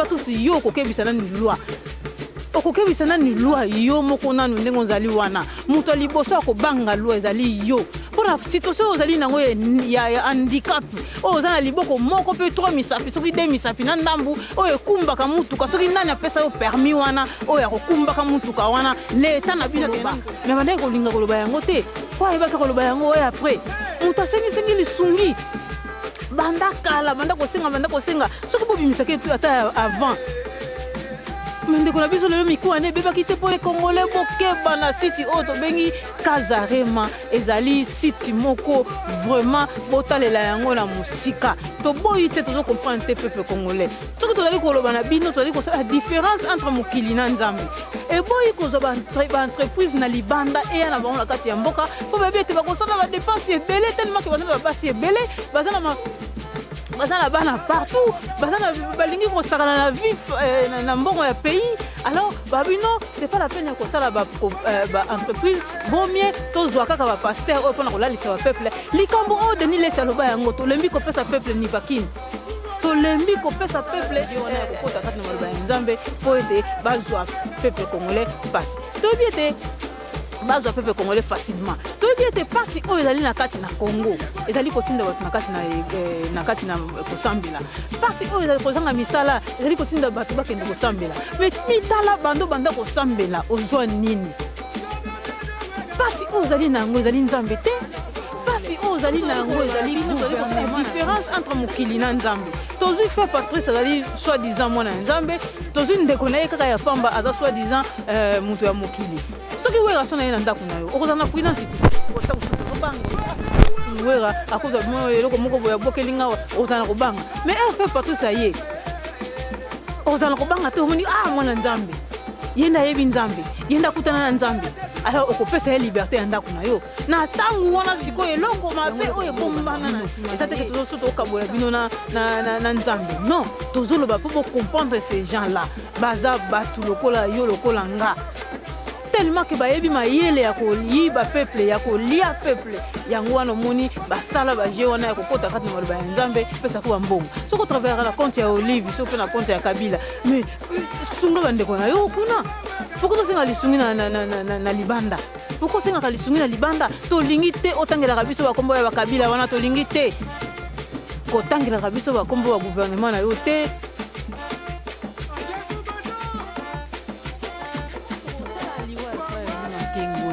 Patrice, yo okokebisa nani loi? Okokebisa nani loi? Yo moko nanu ndenge ozali wana, moto ya liboso ya kobanga loi ezali yo, mpo na situation oyo ozali nango ya handicap, oyo oza na liboko moko mpe 3 misapi, soki 2 misapi na ndambu, oyo ekumbaka mutuka. Soki nani apesa yo permis wana oyo ya kokumbaka mutuka wana? Leta na bino. Me bandaki kolinga koloba yango te, po ayebaki koloba yango oyo après moto asengisengi lisungi banda kala, banda kosenga, banda kosenga. Soki bobimisaki ata avant, me ndeko na biso lelo mikuwa nde ebebaki te. Mpo Congolais, bokeba na site oyo tobengi Casarema. Ezali site moko vraiment botalela yango na mosika. Toboyi te, tozo comprendre te. Peuple congolais, soki tozali koloba na bino, tozali kosala différence entre mokili na Nzambe. Eboyi kozwa baentreprise na libanda eya na bango na kati ya mboka, mpo bayebi ete bakosala badépenses ebele, tellement ke baza na babasi ebele, baza na bana partout, baza na balingi kosakana na vie na mbongo ya pays. Alors babino, c'est pas la peine ya kosala baentreprise, vaut mieux tozwa kaka bapasteur oyo mpona kolalisa bapeuple. Likambo oyo Denis Lesi aloba yango, tolembi kopesa peuple nivakine, tolembi kopesa peuple wana ya kokota kati na maloba ya Nzambe mpo ete bazwa peuple congolais mpasi. Toyebi ete bazwa peuple congolais facilement. Toyebi ete mpasi oyo ezali na kati na Congo ezali kotinda bato na kati na kosambela. Mpasi oyo ezali kozanga misala ezali kotinda bato bakende kosambela. Mais mitala, bando banda kosambela, ozwa nini? Mpasi oyo ozali na yango ezali Nzambe te. Mpasi oyo ozali na yango ezali différence entre mokili na Nzambe. Tozwi frère Patrice, azali soi disant mwana ya Nzambe. Tozwi ndeko na ye kaka ya pamba, aza soi disant moto ya mokili. Soki Wera so na ye na ndako na yo, okozala na prudence ti ozobanga. Wera akozwa eloko moko boye, abokeli nga, okozala na kobanga. Mais frère Patrice aye, okozala na kobanga te. Omoni, ah, mwana Nzambe, ye nde ayebi Nzambe, ye nde akutana na Nzambe. Alors okopesa ye liberté ya ndako na yo na ntango wana. Sikoyo eloko mabe oyo ebombana na nsima eza teke tozoso tokabola bino na Nzambe. Non, tozoloba mpo bocomprendre, ces gens là baza bato lokola yo, lokola nga, tellement ke bayebi mayele ya koyiba peuple, ya kolia peuple. Yango wana omoni basala bajeu wana ya kokota kati na maloba ya Nzambe, pesaka bambongo. Soki otravaillaka na compte ya Olive, soki mpe na compte ya Kabila, mais sunga bandeko na yo kuna. Poko tosenga lisungi na libanda, poko osengaka lisungi na libanda. Tolingi te otangelaka biso bakombo ya bakabila wana, tolingi te kotangelaka biso bakombo ya gouvernement na yo te.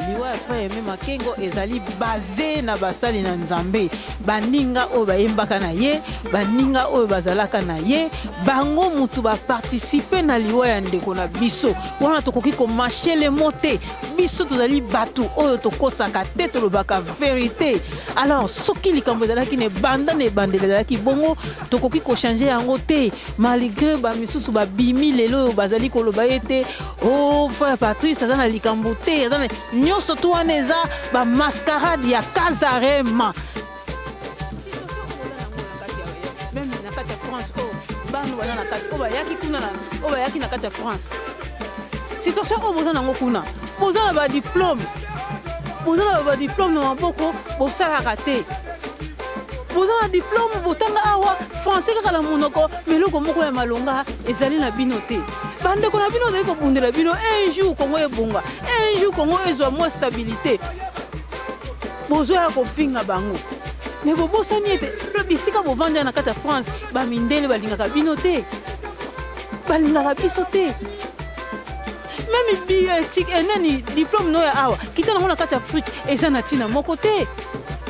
Liwa ya frère Aime Makengo ezali base na basali na Nzambe, baninga oyo bayembaka na ye, baninga oyo bazalaka na ye, bango mutu baparticipe na liwa ya ndeko na biso wana. Tokoki komâcher les mots te. Biso tozali bato oyo tokosaka te, tolobaka vérité. Alors soki likambo ezalaki na ebanda, na ebandeli ezalaki bongo, tokoki kochanger yango te, malgré bamisusu babimi lelo oyo bazali koloba ete o oh, frère Patrice aza na likambo te, aza na nyonso tu wana. Eza bamascarade ya Casarema. Même na kati ya France oyo, bana baza na kati oyo bayaki kuna, oyo bayaki na kati ya France, situation oyo boza nango kuna, boza na badiplôme, boza na badiplôme na maboko, bosalaka te. Boza na diplôme, botanga awa, français kaka na monoko, mais eloko moko ya malonga ezali na bino te. Bandeko na bino ozali kobundela bino un jour Kongo ebonga, un jour Kongo ezwa mwa stabilité, bozwa ya kofinga bango. Me bobosani ete bisika bovandi na kati ya France, bamindele balingaka bino te, balingaka biso te. Même nani, diplôme no ya awa, kita nango na kati ya Afrique, eza na ntina moko te.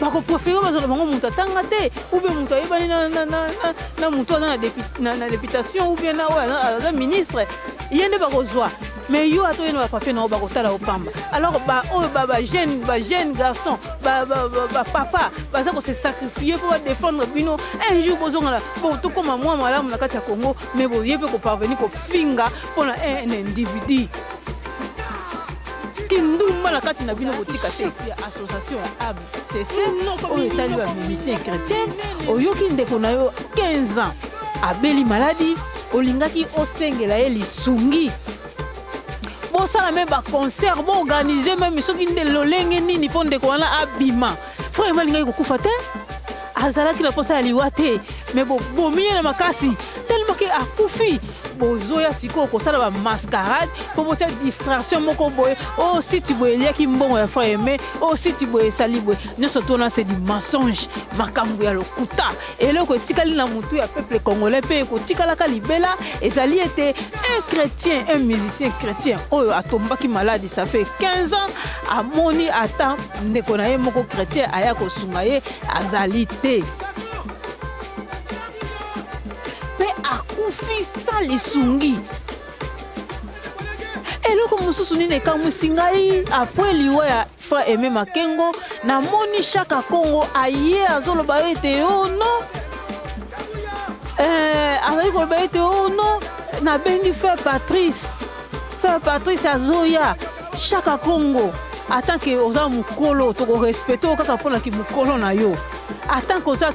Bakopréférer bazala bango moto atanga te, ou bien moto ayebani na moto aza na députation, ou bien na oyo aza ministre, ye nde bakozwa. Mais yo, ata oye na bapapier na yo, bakotala yo pamba. Alors baoyo bajeune garçon, bapapa baza kose sacrifier mpo badéfendre bino, un jour bozongana, tokóma mwa malamu na kati ya Congo. Mais boye mpe koparvenir kofinga mpona un individu, kindumba na kati na bino botika te. Ya association ya ABCC oyo etali bamusicien chrétien, oyoki ndeko na yo 15 ans abeli maladi, olingaki osengela ye lisungi, bosala même baconcert, boorganiser même soki nde lolenge nini mpo ndeko wana abima. Frère alingaki kokufa te, azalaki na posa ya liwa te, mais bobomi ye na makasi tellement ke akufi, bozoya sikoyo kosala ba mascarade mpo botia distraction moko boye. O oh, site boye eliaki mbongo ya frère Aime, o oh, site boye esali boye. Nyonso tona c'est du mensonge, makambo ya lokuta. Eloko etikali na motu ya peuple congolais mpe ekotikalaka libela ezali ete un chrétien, un musicien chrétien oyo atombaki maladi, ça fait 15 ans, amoni ata ndeko na ye moko chrétien aya kosunga ye azali te, mpe akufi sans lisungi. Eloko mosusu nini ekamwisi ngai apres liwa ya frère Aime Makengo, namoni Shaka Kongo aye azoloba ete oh non, azali koloba ete oh non, nabengi frère Patrice, frère Patrice azoya. Shaka Kongo, en que oza mokolo, tokorespecte oyo kaka mpona kimokolo na yo. En tant que oza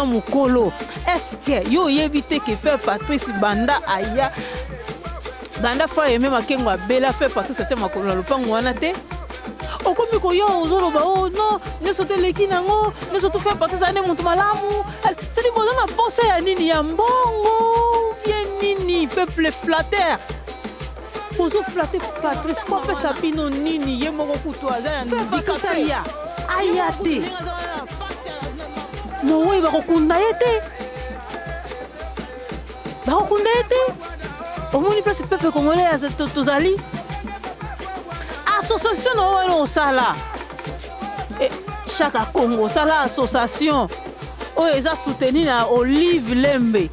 mokolo, est-ce yo oyebi te ke frère Patrice banda aya, banda frère Aime Makengo abela, frère Patrice atia makolo na lopango wana te? Okomi koya ozoloba o oh non, nyonso to eleki nango nyonso to, frère Patrice ane motu malamu. Sadi boza na posa ya nini? Ya mbongo bien nini? Peuple flatteur, bozoflatter Patrice po apesa bino nini? Ye moko kutu aza ya ndikasa, aya aya te, mowei bakokunda ye te, bakokunda ye te. Omoni place peuple congolais tozali? Association na wana osala, Chaka Congo osala association oyo eza soutenu na Olive Lembe.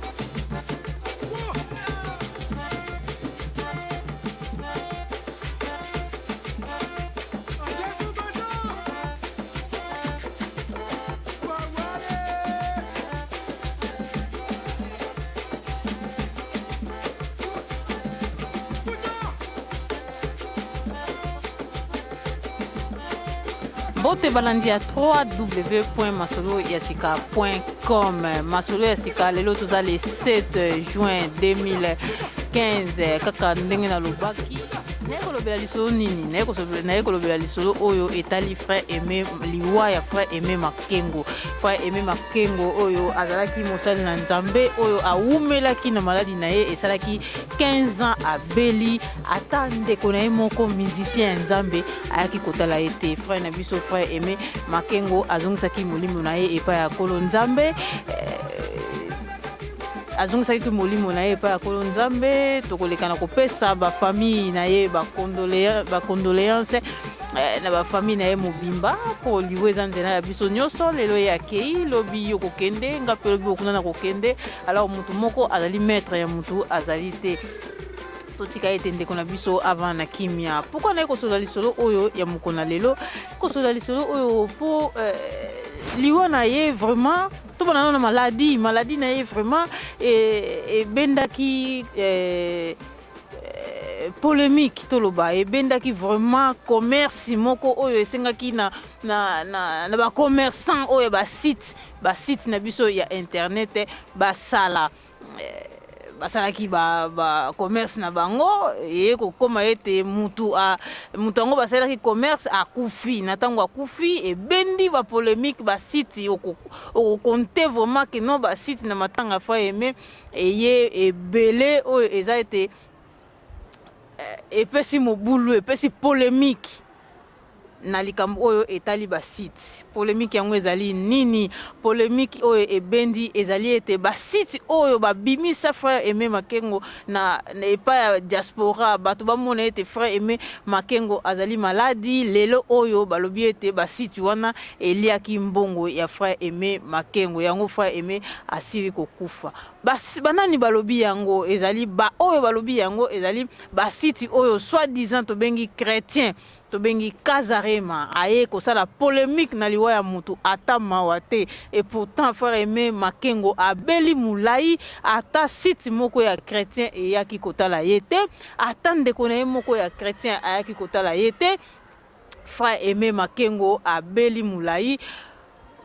Mbote balandi ya www.masoloyasika.com. Masolo ya sika, lelo toza le 7 juin 2015. Kaka ndenge nalobaki, naye kolobela lisolo nini? Naye kolobela lisolo oyo etali frère Aime, liwa ya frère Aime Makengo. Frère Aime Makengo oyo azalaki mosali na Nzambe oyo awumelaki na maladi na ye, esalaki 15 ans abeli, ata ndeko na ye moko musicien ya Nzambe ayaki kotala ye te. Frère na biso, frère Aime Makengo, azongisaki molimo na ye epai ya Nkolo Nzambe, azongisaki molimo na ye epai ya Nkolo Nzambe. Tokoleka na kopesa bafamille na ye bacondoléance, na bafamille na ye mobimba, mpo liwa eza nzela ya biso nyonso. Lelo ye akei, lobi yo kokende, nga mpe lobi okuna na kokende. Alors motu moko azali maître ya motu azali te. Totika ete ndeko na biso avant na kimia. Pourquoi naye kosolola lisolo oyo ya mokolo na lelo? Kosolola lisolo oyo mpo liwa na ye vraiment, tobana nano na maladi na ye vraiment ebendaki polémique, toloba ebendaki vraiment commerce moko oyo esengaki na bacommerçant oyo basite na biso ya internet basala, basalaki ba commerce na bango. Eye kokóma ete mutu yango basalelaki commerce akufi. Na ntango akufi, ebendi bapolémique, basite okocompter vraiment ke non, basite na matanga frère Aime eye ebele. Oyo eza ete epesi mobulu, epesi polémique na likambo oyo etali basite. Polémique yango ezali nini? Polémique oyo ebendi ezali ete basite oyo babimisa frère Aime Makengo na epai ya diaspora, bato bamona ete frère Aime Makengo azali maladi. Lelo oyo balobi ete basite wana eliaki mbongo ya frère Aime Makengo, yango frère Aime asili kokufa. Banani balobi yango? Ezali baoyo balobi yango, ezali basite oyo soi-disant tobengi chrétien, tobengi Kazarema. Aye kosala polémique na liwa ya mutu, ata mawa te. Et pourtant frère Aime Makengo abeli molai, ata site moko ya chrétien eyaki kotala ye te, ata ndeko na ye moko ya chrétien ayaki kotala ye te. Frère Aime Makengo abeli molai.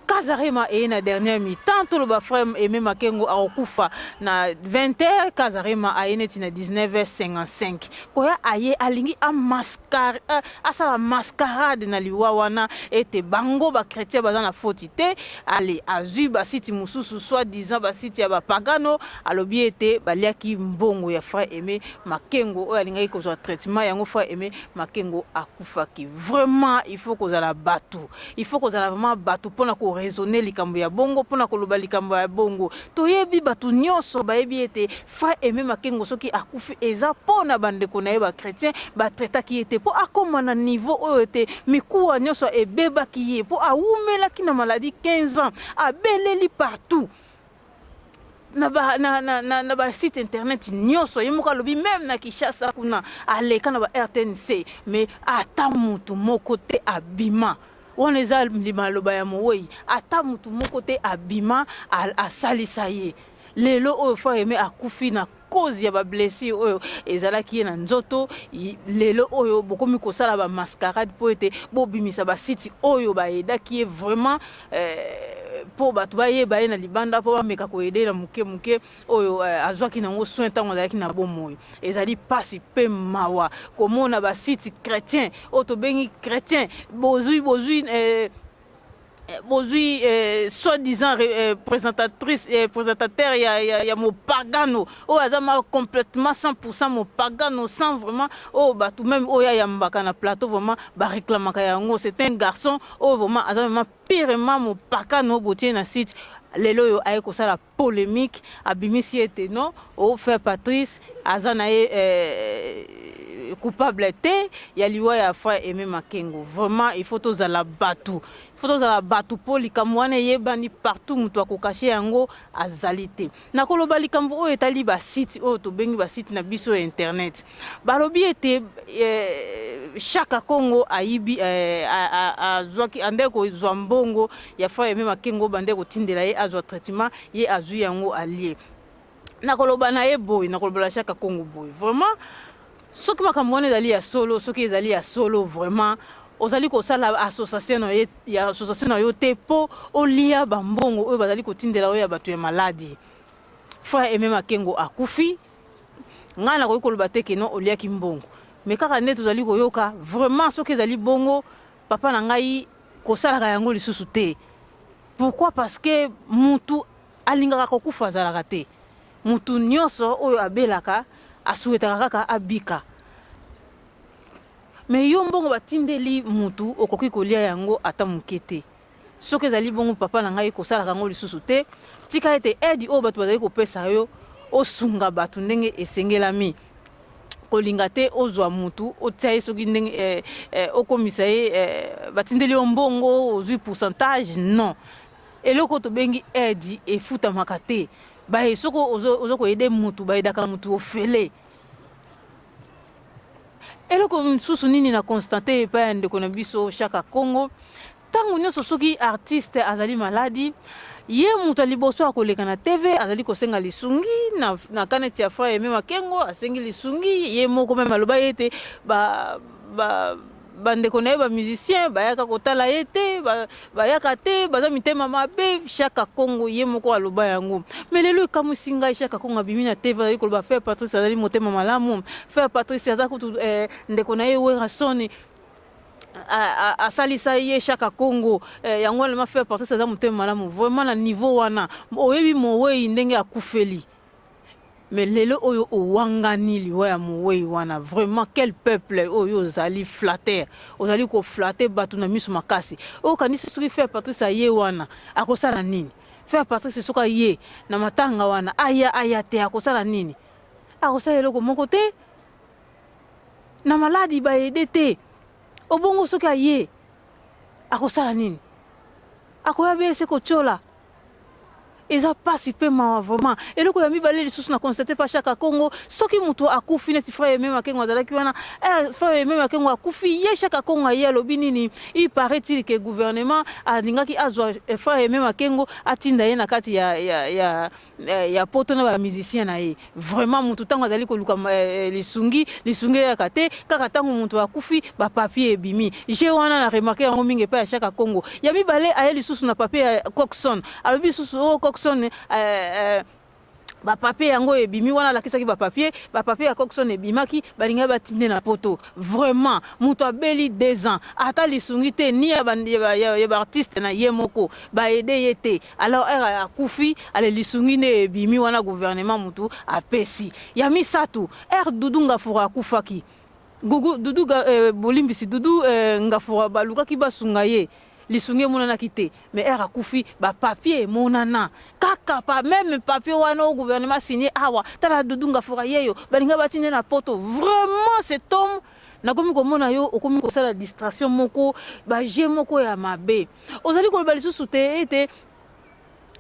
Casarhema eye na dernière mi-temps, toloba frère Aime Makengo akokufa na 20 heures, Casarhema aye neti na 19h55. Koya aye alingi a mascar, asala mascarade na liwa wana ete bango ba chretien baza na foti te. Ale azui ba site mosusu soit disant ba site ya ba pagano, alobi ete baliaki mbongo ya frère Aime Makengo oyo alingaki kozwa traitement yango frère Aime Makengo akufaki. Vraiment il faut kozala batu, il faut kozala vraiment batu pona ko raisonner likambo ya bongo, pona koloba likambo ya bongo. Toyebi batu nionso bayebi ete frère Aime Makengo soki akufi eza pona ba ndeko na ye ba chretiens ba traitaki ye te po akoma na niveau oyo ete mikuwa nionso ebebaki ye po awumelaki na maladie 15 ans, abeleli partout. Na ba na na na na ba site internet nioso ye moko alobi meme na Kinshasa kuna aleka na ba RTNC mais ata mutu moko te abima wana eza maloba ya moweyi ata mutu moko te abima asalisa ye lelo oyo frère Aime akufi na cause ya ba blessure oyo ezalaki ye na nzoto lelo oyo bokomi kosala ba mascarade po ete bobimisa ba site oyo ba aidaki ye vraiment po bato bayeba ye na libanda po bameka ko aider na moke moke oyo azwaki nango soin ntango azalaki na bomoi. Ezali pasi pe mawa komona ba site chretien oyo tobengi chretien bozui bozui Bozui soit disant presentatrice presentateur ya ya mopagano oyo aza ma complètement 100% mopagano sans vraiment oyo batu meme oyo ayambaka na plateau vraiment ba reclamaka yango c'est un garçon oyo vraiment aza vraiment pirement mopakano botie na site lelo oyo aye kosala polemique abimisi ete non oh frère Patrice aza na ye coupable te ya liwa ya frère Aime Makengo vraiment il faut tozala batu il faut tozala batu po likambo wana eyebani partout mutu ako cacher yango azali te nakoloba likambo oyo etali ba site oyo tobengi ba site na biso ya internet balobi ete Shaka Kongo ayibi azwaki andaki kozwa mbongo ya frère Aime Makengo bande kotindela ye azwa traitement ye azwi yango alie. Nakoloba na ye boye, nakolobela Shaka Kongo boye vraiment soki makambo wana ezali ya solo, soki ezali ya solo vraiment ozali kosala association na ye ya association na yo te po olia ba mbongo oyo bazali kotindela yo ya bato ya maladi. Frère Aime Makengo akufi, ngai nakoki koloba te que non oliaki mbongo mais kaka nde tozali koyoka vraiment soki ezali bongo papa na ngai kosalaka yango lisusu te pourquoi parce que mutu alingaka kokufa azalaka te mutu nioso oyo abelaka a souhaitaka kaka abika mais yo mbongo batindeli mutu okoki kolia yango ata muke te soki ezali bongo papa na ngai kosalaka yango lisusu te tika ete aide oyo batu bazali kopesa yo osunga batu ndenge esengelami Kolinga te ozua mutu otia ye soki ndenge okomisa ye batindeli yo mbongo ozui pourcentage non eloko oyo tobengi aide efutamaka te baye soki oza ko aide mutu ba aidaka mutu ofele eloko mosusu nini na constate epai ya ndeko na biso Shaka Kongo Tango nionso soki artiste azali maladi, ye moto ya liboso akoleka na TV azali kosenga lisungi, na na cas neti ya frère Aime Makengo asengi lisungi, ye moko meme aloba ye ete ba ba ba ndeko na ye ba musiciens bayaka kotala ye te, ba bayaka te, baza mitema mabe, Shaka Kongo ye moko aloba yango. Mais lelo ekamwisi ngai Shaka Kongo abimi na TV azali koloba frère Patrice azali motema malamu, frère Patrice aza kutu eh, ndeko na ye Werrason asalisa ye Shaka Kongo yango wana ma frère Patrice aza motema malamu vraiment na niveau wana oyebi moweyi ndenge akufeli mais lelo oyo owangani liwa ya moweyi wana vraiment quel peuple oyo ozali flatteur ozali ko flatter batu na misu makasi okanisi soki frère Patrice aye wana akosala nini frère Patrice soki aye na matanga wana aya aya te akosala nini akosala eloko moko te Na maladi ba aide te obongo soki aye akosala nini akoya bese kotiola. Eza pasi pe mawa vraiment. Eloko ya mibale lisusu na constate pa Shaka Kongo, soki mutu akufi neti frère Aime Makengo azalaki wana, eh frère Aime Makengo akufi, ye Shaka Kongo aye alobi nini? Il parait-il que gouvernement alingaki azwa frère Aime Makengo atinda ye na kati ya ya ya ya poto na ba musiciens na ye. Vraiment mutu tango azali koluka lisungi, lisungi eyaka te, kaka tango mutu akufi ba papiers ebimi. Jeu wana na remarquer yango mingi epai ya Shaka Kongo. Ya mibale aye lisusu na papier ya Coxon. Alobi lisusu oh Coxon ba papiers yango ebimi wana alakisaki ba papiers, ba papiers ya Coxon ebimaki balingaki batinde na poto. Vraiment mutu abeli 2 ans ata lisungi te ni ya ba ya ba artistes na ye moko ba aider ye te. Alors heure akufi ale lisungi nde ebimi wana gouvernement mutu apesi. Ya misatu heure Doudou Ngafura akufaki Gugu Doudou bolimbisi Doudou Ngafura balukaki basunga ye lisungi emonanaki te mais heure akufi ba papiers emonana kaka pa meme papier wana oyo gouvernement signe awa tala Doudou Ngafura yeyo balinga batinda ye na poto vraiment cet homme nakomi komona yo okomi kosala distraction moko ba jeux moko ya mabe. Ozali koloba lisusu te ete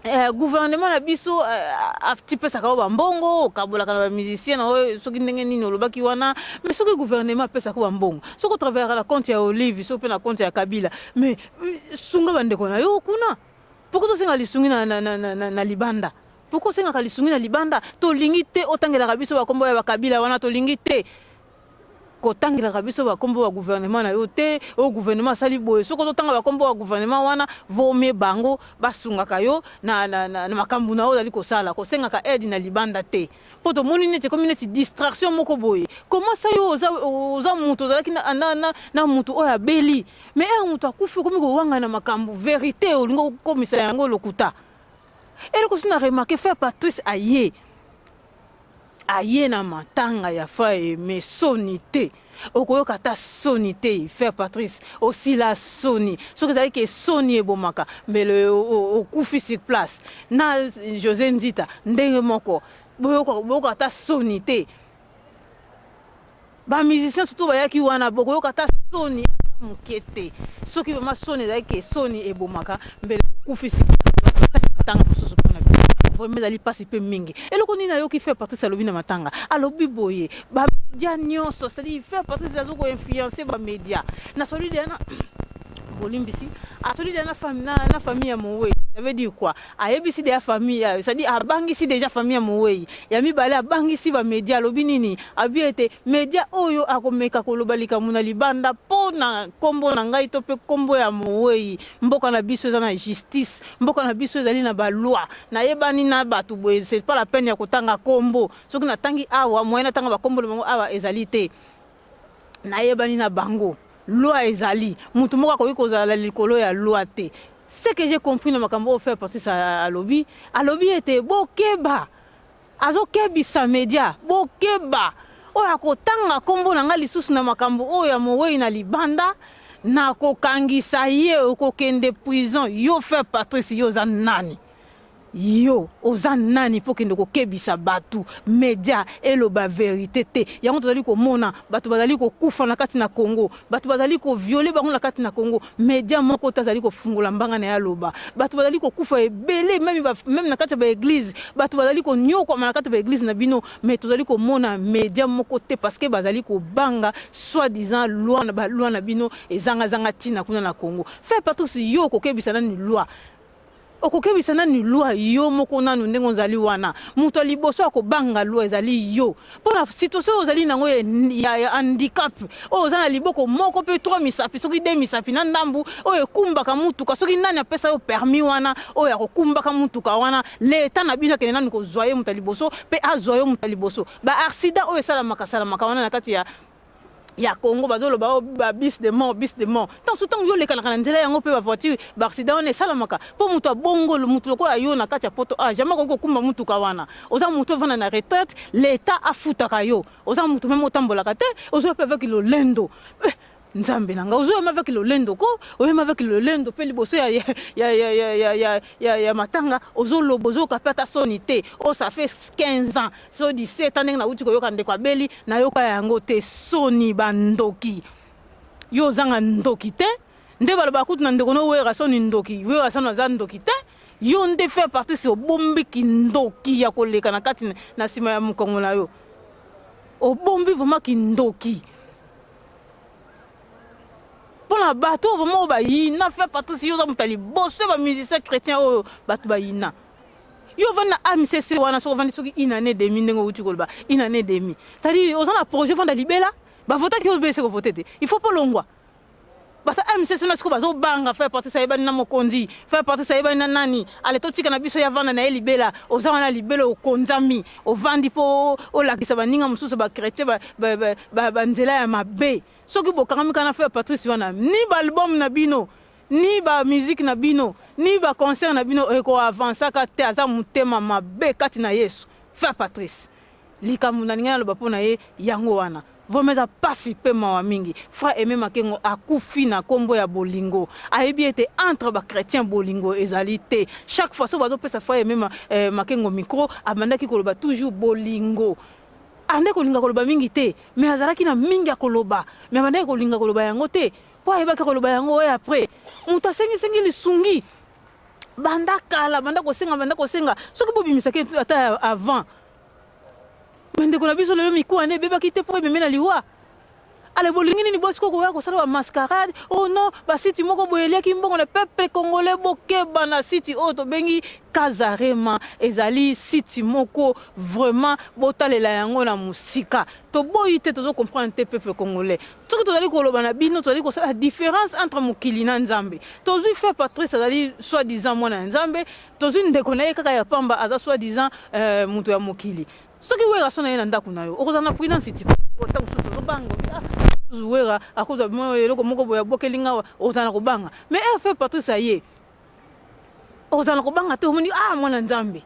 eh, gouvernement na biso eh, atipesaka yo bambongo okabolaka na bamusicien na oyo soki ndenge nini olobaki wana mais soki gouvernement apesaka yo bambongo soki otravaillaka na compte ya Olive soki mpe na compte ya Kabila mais sunga bandeko na yo kuna pourquoi tosenga lisungi na, na, na, na, na, na libanda pourquoi osengaka lisungi na libanda tolingi te otangelaka biso bakombo ya bakabila wana tolingi te Kotangelaka biso ba kombo ba gouvernement na yo te, oyo gouvernement asali boye, soki ozo tanga ba kombo ya gouvernement wana vaut mieux bango ba sungaka yo na, na, na, na makambu na yo ozali kosala, kosengaka aide na libanda te. Po tomoni neti ekomi neti distraction moko boye. Comment ça yo oza, oza mutu ozalaki na, na, na, na mutu oyo abeli, mais heure mutu akufi okomi kowangana makambu, verite olingi okomisa yango lokuta. Eloko si na remarquer frère Patrice aye Aye na matanga ya frère Aime soni te okoyoka ata soni te frère Patrice osila soni soki ezali ke soni ebomaka mbele okufi sur place na Jose Nzita ndenge moko boyoka boyoka ata soni te ba musiciens surtout bayaki wana bokoyoka ata soni ata moke te soki vraiment soni ezali ke soni ebomaka mbele okufi sur place matanga mosusu mpona bino vraiment ezali mpasi mpe mingi eloko nini nayoki frère Patrice alobi na matanga alobi boye ba media nyonso c'est-à-dire frère Patrice azo ko influencer ba media na soli deja na bolimbisi asoli deja na, na, na famille ya mowei ça veut dire quoi Ayebisi dejà famille ya c'est à dire abangisi dejà famille ya moweyi. Ya mibale abangisi ba media alobi nini? Alobi ete media oyo akomeka koloba likambo na libanda po na kombo na ngai to pe kombo ya moweyi. Mboka na biso eza na justice, mboka na biso ezali na ba lois. Nayebani na batu boye c'est pas la peine ya kotanga kombo. Soki natangi awa moyen natanga ba kombo na bango awa ezali te. Nayebani na bango. Loi ezali. Mutu moko akoki kozala likolo ya loi te. Ce que j'ai compris na makambo oyo frère Patrice alobi, alobi ete bokeba, azokebisa media, bokeba oyo akotanga kombo na ngai lisusu na makambo oyo ya moweyi na libanda, nakokangisa ye, okokende prison. Yo frère Patrice, yo oza nani? Yo oza nani po okende kokebisa batu media eloba verite te yango tozali komona batu bazali kokufa na kati na congo batu bazali ko viole bango na kati na congo media moko te azali kofungola mbanga naye aloba batu bazali kokufa ebele meme ba meme na kati ya ba eglise batu bazali koniokwama na kati ya ba eglise na bino mais tozali komona media moko te parce que bazali kobanga soit disant loi na ba loi na bino ezanga zanga tina kuna na congo frère patrice yo okokebisa nani loi Okokebisa nani loi yo moko nanu ndenge ozali wana moto ya liboso ya kobanga loi ezali yo mpo na situation oyo ozali nango ya, ya handicap oyo oza na liboko moko mpe trois misapi soki deux misapi na ndambu oyo ekumbaka motuka soki nani apesa yo permis wana oyo ya kokumbaka motuka wana leta na bino akende nanu kozwa ye moto ya liboso mpe azwa yo moto ya liboso ba accident oyo esalamaka salamaka wana na kati ya ya Congo bazoloba oh, ba bus de mort bus de mort ntango so ntango yo olekanaka na nzela yango mpe ba voiture ba accident wana esalamaka mpo moto abongo moto lokola yo na kati ya poto ah jamais akoki kokumba motuka wana oza moto ovanda na retraite l'etat afutaka yo oza moto meme otambolaka te ozoya mpe avec lolendo eh, nzambe na ngai ozoyama avec lolendo ko oyama avec lolendo mpe liboso ya, ya, ya, ya, ya, ya, ya, ya, ya matanga ozoloba ozoyoka mpe ata soni te oyo oh, ça fait 15 ans So 17 ans ndenge nawuti koyoka ndeko abeli nayoka yango te soni ba ndoki yo ozanga ndoki te nde balobaka kutu na ndeko no werrason ndoki werrason aza ndoki te. Yo nde frère Patrice obombi kindoki ya koleka na kati na sima ya mokongo na yo. Obombi vraiment kindoki. Pona bato oyo vraiment oyo bayina frère Patrice yo oza moto ya liboso ya ba musiciens chrétiens oyo bato bayina. Yo ovandi na AMCC wana soki ovandi soki une année demi ndenge owuti koloba une année demi. C'est-à-dire oza na projet ovanda libela? Ba votaki yo obese ko voter te. Il faut po longwa. Bato ya MCC wana sikoyo bazo banga frère Patrice ayebani na mokonzi, frère Patrice ayebani na nani, ale totika na biso ye avanda na ye libela, oza wana libela okonzami, ovandi po olakisa baninga mosusu ba chretien ba, ba, ba, ba, ba nzela ya mabe. Soki bokangami kaka na frère Patrice wana, ni ba album na bino, ni ba musique na bino, ni ba concert na bino eko avancaka te, aza motema mabe kati na Yesu. Frère Patrice. Likambo nalingi naloba mpo na ye yango wana. Vraiment eza pasi pe mawa mingi. Frère Aime Makengo akufi na kombo ya bolingo. Ayebi ete entre ba chretiens bolingo ezali te. Chaque fois soki bazo pesa frère Aime Makengo micro abandaki koloba toujours bolingo. Abandaki kolinga koloba mingi te mais azalaki na mingi ya koloba mais abandaki kolinga koloba yango te po ayebaki akoloba yango et après mutu asengi sengi lisungi banda kala banda kosenga banda kosenga soki bobimisaki ata avant. Ba ndeko na biso lelo mikuwa nde ebebaki te po ememe na liwa? Ale bolingi nini bo sikoyo koya kosala ba mascarade oh non ba site moko boye eliaki mbongo na peuple congolais bokeba na site oyo tobengi Casarhema ezali site moko vraiment botalela yango na mosika toboyi te tozo comprendre te peuple congolais soki tozali koloba na bino tozali kosala difference entre mokili na Nzambe tozui frère Patrice azali soit disant mwana ya Nzambe Tozui ndeko naye kaka ya pamba aza soit disant mutu ya mokili. Soki werrason aye na ndaku nayo okozala na prudence ti tango mosusu ozo banga olobi ah mosusu werra akozwa mwa eloko moko boye abwakeli nga awa okozala na kobanga mais heure frère Patrice aye okozala na kobanga te omoni ah mwana nzambe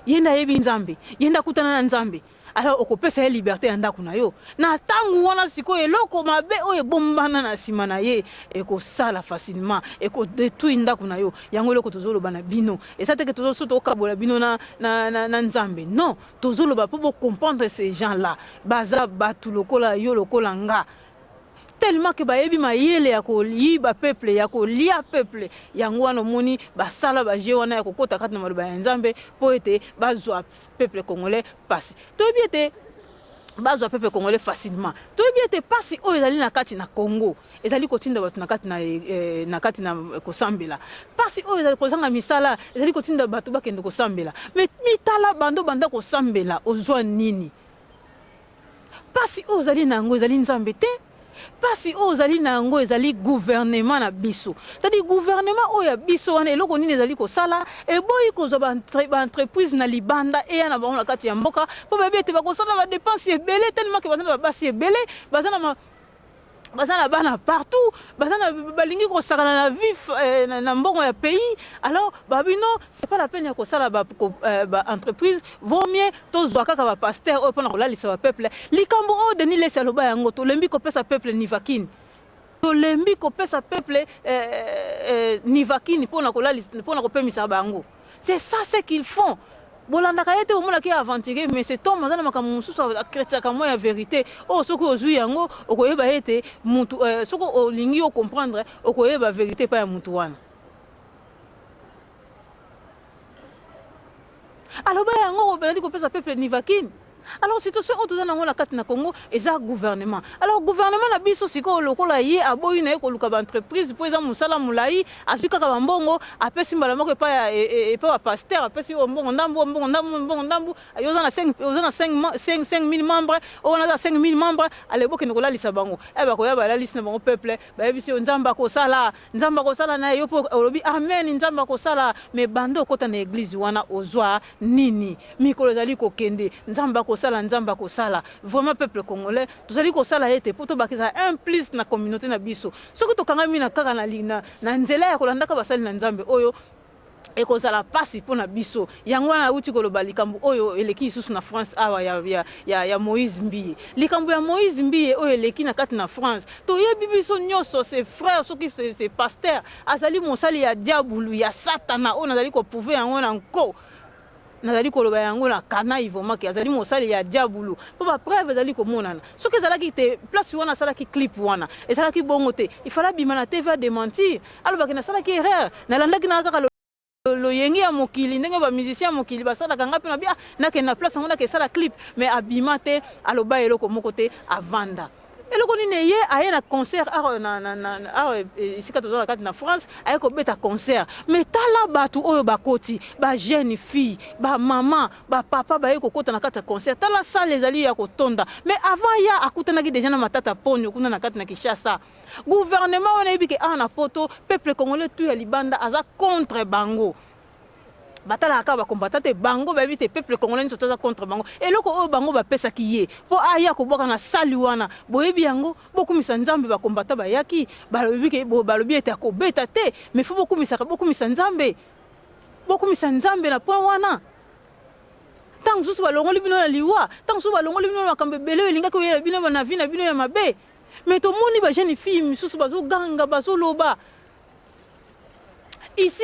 ye nde ayebi nzambe ye nde akutana na nzambe Alors okopesa ye liberte ya ndako na yo. Na tango wana sikoyo eloko mabe oyo ebombana na sima na ye ekosala facilement, eko detruire ndako na yo. Yango eloko tozoloba na bino. Eza te que tozo so tokabola bino na, na, na, na Nzambe. Non, tozoloba po bo comprendre ces gens là. Baza batu lokola yo lokola nga. Tellement que bayebi mayele ya koyiba peuple, ya kolia peuple. Yango wana omoni basala ba jeux wana ya kokota kati na maloba ya Nzambe po ete bazwa peuple congolais pasi. Toyebi ete bazwa peuple congolais facilement. Toyebi ete pasi oyo ezali na kati na Congo ezali kotinda bato na kati na, eh, na kati na kosambela. Pasi oyo ezali kozanga misala ezali kotinda bato bakende kosambela. Mais mitala bando banda kosambela ozwa nini? Pasi oyo ozali na yango ezali Nzambe te. Pasi oyo ozali na yango ezali gouvernement na biso. C'est à dire gouvernement oyo ya biso wana eloko nini ezali kosala? Eboyi kozwa ba ba entreprise na libanda eya na bango na kati ya mboka po bayebi ete bakosala ba depenses ebele tellement que baza na ba basi ebele, baza na ma baza na bana partout, baza na balingi kosakana na vie na mbongo ya pays alors balobi non c'est pas la peine ya kosala ba ba entreprise vaut mieux tozwa kaka ba pasteurs oyo pona kolalisa ba peuple. Likambo oyo Denis Lessi aloba yango tolembi kopesa peuple nivakine. Tolembi kopesa peuple nivakine pona kolalisa pona kopemisa bango. C'est ça ce qu'ils font. Bolandaka ye te bomonaka ye aventurier mais cet homme aza na makambo mosusu a cretiaka mwa ya verite oyo soki ozui yango okoyeba ete mutu soki olingi o comprendre okoyeba verite epai ya mutu wana. Aloba yango bazali kopesa peuple nivaquine. Alors situation oyo toza nango na kati na Congo eza gouvernement. Alors gouvernement na biso sikoyo lokola ye aboyi na ye koluka ba entreprise po eza musala mulayi, azui kaka ba mbongo apesi mbala moko epai ya epai ba pasteur, apesi oyo mbongo ndambu, oyo mbongo ndambu, oyo mbongo ndambu, yo oza na 5 oza na 5 5 5000 membres, oyo wana aza 5000 membres, allez bokende kolalisa bango. Eh bakoya balalisi na bango peuple, bayebisi yo Nzambe akosala. Nzambe akosala naye yo pe olobi amen nzambe akosala mais banda okota na eglise wana ozua nini mikolo ezali kokende nzambe akosala nzambe akosala vraiment peuple congolais tozali kosala ete po tobakisa un plus na communaute na biso soki tokangami na kaka na, na, na nzela ya kolandaka basali na nzambe oyo ekozala pasi mpo na biso. Yango wana nauti koloba likambo oyo eleki lisusu na France awa ya, ya, ya, ya Moïse Mbiye. Likambo ya Moïse Mbiye oyo eleki na kati na France, toyebi biso nyonso ce frère soki ce, ce pasteur azali mosali ya diabulu ya satana oyo nazali ko prouver yango na nko. Nazali koloba yango na canaille vraiment que azali mosali ya diabulu mpo ba preuve ezali komonana. Soki ezalaki te place wana asalaki clip wana ezalaki bongo te, il fallait abima na TV a dementir, aloba ke nasalaki erreur, nalandaki na kaka. Loyenge ya mokili ndenge ba musiciens ya mokili basalaka nga pe na bi ah nakende na place yango nakesala clip mais abima te aloba eloko moko te avanda eloko nini eye aye na concert awa na, na, na, awa esika toza na kati na France aye kobeta concert mais tala bato oyo bakoti ba jeune fille ba mama ba papa baye kokota na kati ya concert tala salle ezali ya kotonda mais avant ya akutanaki deja na Matata Ponyo kuna na kati na Kinshasa. Gouvernement wana eyebi ke awa na poto peuple congolais tout ya libanda aza contre bango. Batalaka kaka ba combattants te, bango bayebi te peuple congolais nionso tout aza contre bango. Eloko oyo bango bapesaki ye po aya kobwaka na salle wana boyebi yango? Bokumisa Nzambe ba combattants bayaki balobi ke balobi ete akobeta te mais faut bokumisaka bokumisa Nzambe. Bokumisa Nzambe na point wana. Tango mosusu balongoli bino na liwa, tango mosusu balongoli bino na makambo ebele oyo elingaki koyela bino na vie na bino ya mabe. Mais tomoni ba jeune fille misusu bazo ganga bazo loba ici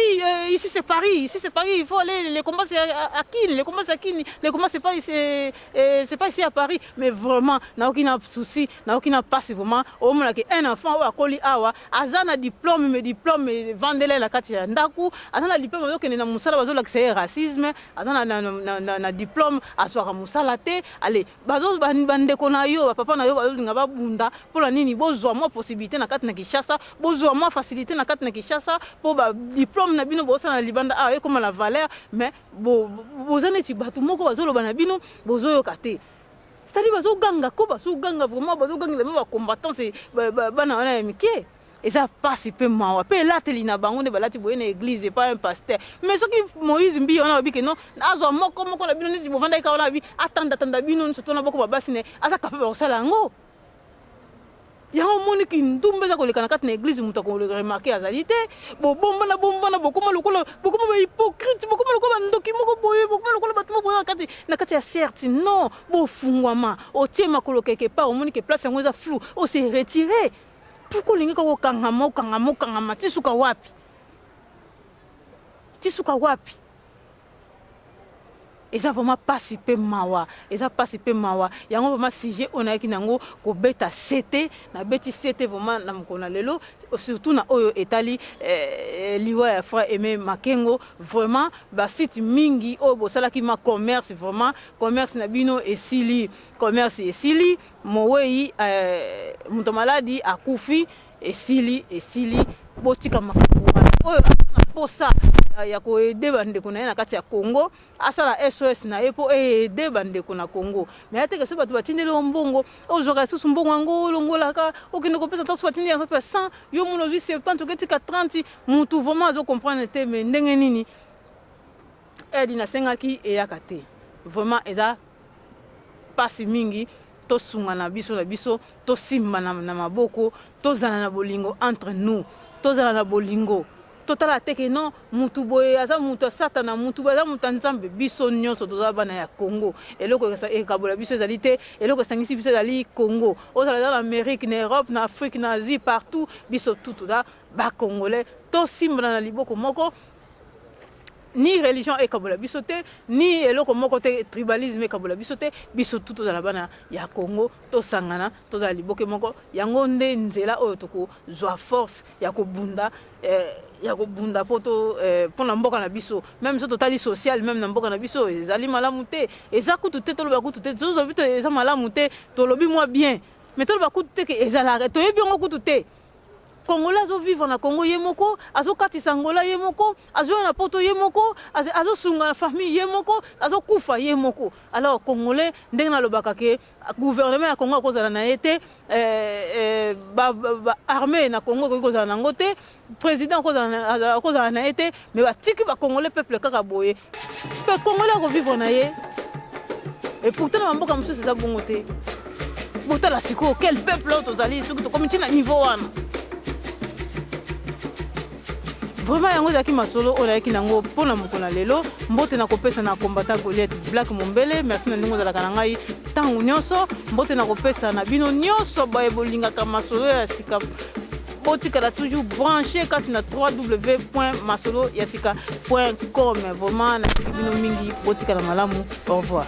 ici c'est Paris ici c'est Paris il faut aller le combat c'est à, à Kin le combat c'est à Kin le combat c'est pas c'est euh, c'est pas ici à Paris mais vraiment naoki na souci naoki na pasi vraiment omona ke un enfant oyo akoli awa aza na diplôme mais diplôme evandela na kati ya ndaku aza na diplôme azokende na mosala bazolakisa ye racisme aza na, na, na, na, na diplôme azwaka mosala te ale Bazo ba ndeko na yo ba papa na yo bazolinga babunda pona nini bozua mwa possibilite na kati na Kinshasa bozua mwa facilite na kati na Kinshasa po ba diplome na bino bozosala na libanda awa ekoma na valeur mais bo boza neti batu moko bazoloba na bino bozoyoka te c'est à dire bazoganga ko bazoganga vraiment bazogangela bino ba combattants bana wana ya mike. Eza pasi pe mawa pe elateli na bango nde balati boye na eglise epa un pasteur mais soki Moïse mbiye wana alobi ke non azwa moko moko na bino neti bovandaki kaka wana abi atanda tanda bino nionso to na bokoma basi na ye aza capable ya kosala yango yango omoni kindumba eza koleka na kati na eglise moto ako remarquer azali te bobombana bombana bokoma lokola bokoma ba hypocrite bokoma lokola bandoki moko boye bokoma lokola bato moko boye na kati na kati ya certe non bofungwama otie makolo quelque part omoni ke place yango eza flou o se retirer. Pourquoi olingi kaka okangama okangama okangama ti suka wapi? Ti suka wapi? Eza vraiment pasi pe mawa, eza pasi pe mawa. Yango vraiment sujet oyo nayaki nango kobeta sete, nabeti sete vraiment na mokolo na lelo, surtout na oyo etali eh, liwa ya frère Aime Makengo. Vraiment ba site mingi oyo bosalaki ma commerce vraiment commerce na bino esili, commerce esili. Moweyi eh, moto maladi akufi esili esili, botika makambo wana. Oyo aza na posa ya ko aider ba ndeko na ye na kati ya Congo, asala SOS na ye po e aider ba ndeko na Congo. Mais ya te ke soki bato batindeli yo mbongo, ozwaka lisusu mbongo yango olongolaka, okende kopesa ata soki batindi exemple 100, yo mona ozwi 70 oketika 30, mutu vraiment azo comprendre te mais ndenge nini aide nasengaki eyaka te. Vraiment eza Pasi mingi, tosungana biso na biso, tosimbana na maboko, tozala na bolingo entre nous, tozala na bolingo, totala te que non mutu boye aza mutu ya satana, mutu boye aza mutu ya Nzambe, biso nionso toza bana ya Congo, eloko ekabola biso ezali te, eloko esangisi biso ezali Congo, ozala na Amerique, na Europe, na Afrique, na Asie, partout biso tout toza ba congolais, tosimbana na liboko moko. Ni religion ekabola biso te, ni eloko moko te, tribalisme ekabola biso te, biso tout tozala bana ya Congo, tosangana, tozala liboke moko, yango nde nzela oyo tokozua force ya kobunda, eh, ya kobunda po to eh, pona mboka na biso. Meme soki totali social meme na mboka na biso ezali malamu te, eza kutu te, toloba kutu te, tozolobi te eza malamu te, tolobi mua bien, mais toloba kutu te ke ezalaka, toyebi yango kutu te. Congolais azo vivre na Congo ye moko, azo katisa Angola ye moko, azo ya na poto ye moko, azo sunga na famille ye moko, azo kufa ye moko. Alors congolais ndenge na lobaka ke gouvernement ya Congo akozala na ye te, ba armee na Congo ekoki kozala na ngo te, president akozala na ye te, mais batiki ba congolais peuple kaka boye. Pe congolais ako vivre na ye. Et pourtant na ba mboka mosusu eza bongo te. Botala sikoyo quel peuple oyo tozali soki tokomi ti na niveau wana. Vraiment yango ezalaki masolo oyo nayaki nango mpo na mokolo na lelo. Mbote nakopesa na combattant Goliath Black Mombele, merci na ndenge ozalaka na ngai ntango nyonso. Mbote nakopesa na bino nyonso baye bolingaka masolo ya sika botikala toujours branché kati na www.masoloyasika.com. Vraiment nalingi bino mingi, botikala malamu. Au revoir.